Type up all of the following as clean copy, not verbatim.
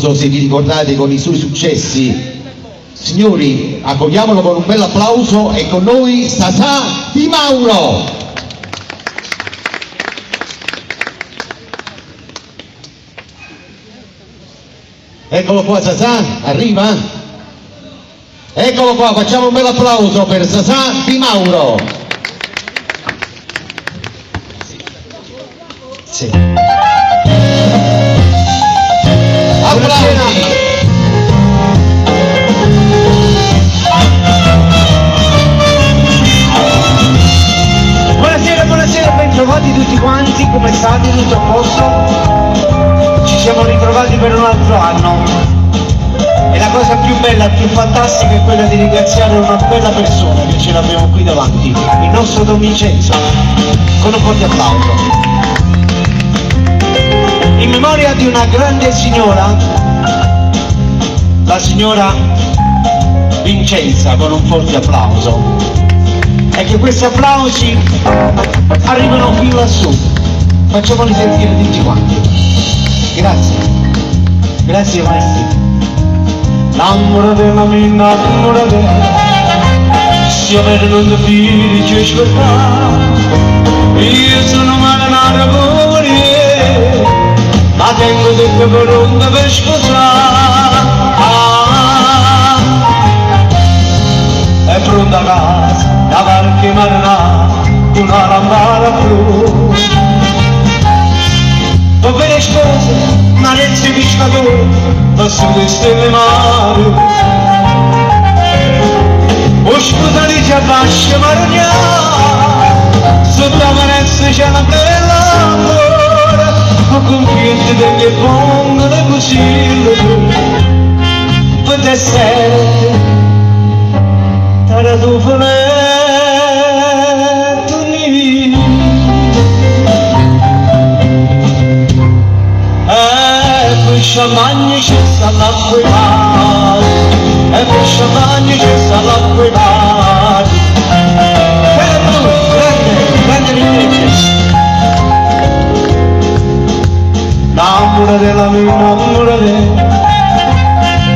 So se vi ricordate con i suoi successi. Signori, accogliamolo con un bel applauso e con noi Sasà Di Mauro. Eccolo qua Sasà, arriva? Eccolo qua, facciamo un bel applauso per Sasà Di Mauro. Sì. Applausi! Buonasera, buonasera, bentrovati tutti quanti, come state? Tutto a posto? Ci siamo ritrovati per un altro anno e la cosa più bella, più fantastica è quella di ringraziare una bella persona che ce l'abbiamo qui davanti, il nostro Don Vincenzo, con un forte applauso. In memoria di una grande signora, la signora Vincenza, con un forte applauso. E che questi applausi arrivano fin lassù. Facciamoli sentire tutti quanti. Grazie. Grazie maestri. L'amore della mia innamorata, se per non ti fidi ci aspettare. Io sono marinaro pure, ma tengo tutto pronto per sposare. Ah, è pronta a casa, da qualche marinaro, una lampara blu. Povere spose, marezze pescatori, lassù le stelle mare. O scusa dice abbascia marogna, sotto la manessa c'è una bella amore, con confiente delle pongono così, per essere tra tu E poi champagne ci sta l'acqua e mare, e poi champagne ci sta l'acqua e mare. Per lui, grande, grande Vincenzo. L'amore della mia innamorata,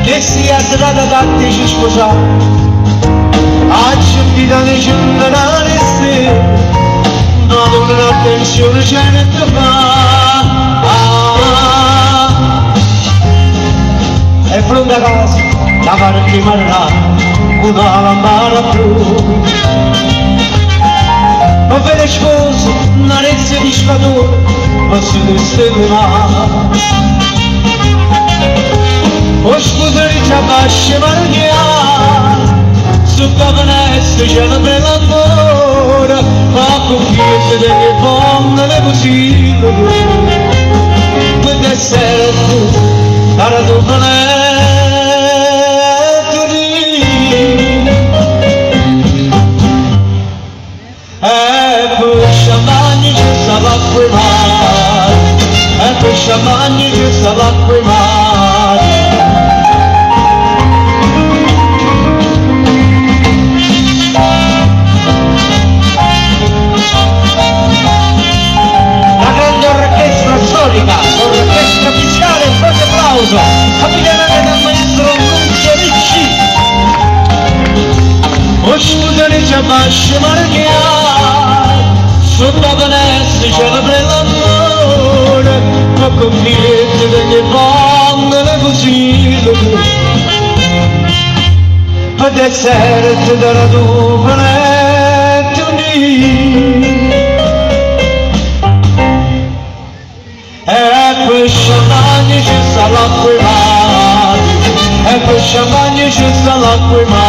che sia stata da te ci sposare, a ci vita di centenare stelle, ma un'attenzione ce ne fa. Ah, è pronta a casa, la barca marrà, una lampara blu. Ma per le spose, una rezza di spadone, ma sulle stelle mare. O scusa di ciabasse marogna, sotto la finestra c'è una bella amore, ma confiente delle donne le così, per essere tu, cara tu E poi champagne ci sta l'acqua e mare, e poi champagne ci sta l'acqua e mare. La grande orchestra storica, l'orchestra fiscale, un forte applauso, capitanata dal maestro Nunzio Ricci. O scusa di ciabasse marchiare, sotto la finestra c'è una bella amore, ma confiente delle bande così, per deserto della tua E poi champagne ci sta l'acqua e mare, e poi champagne ci sta l'acqua e mare.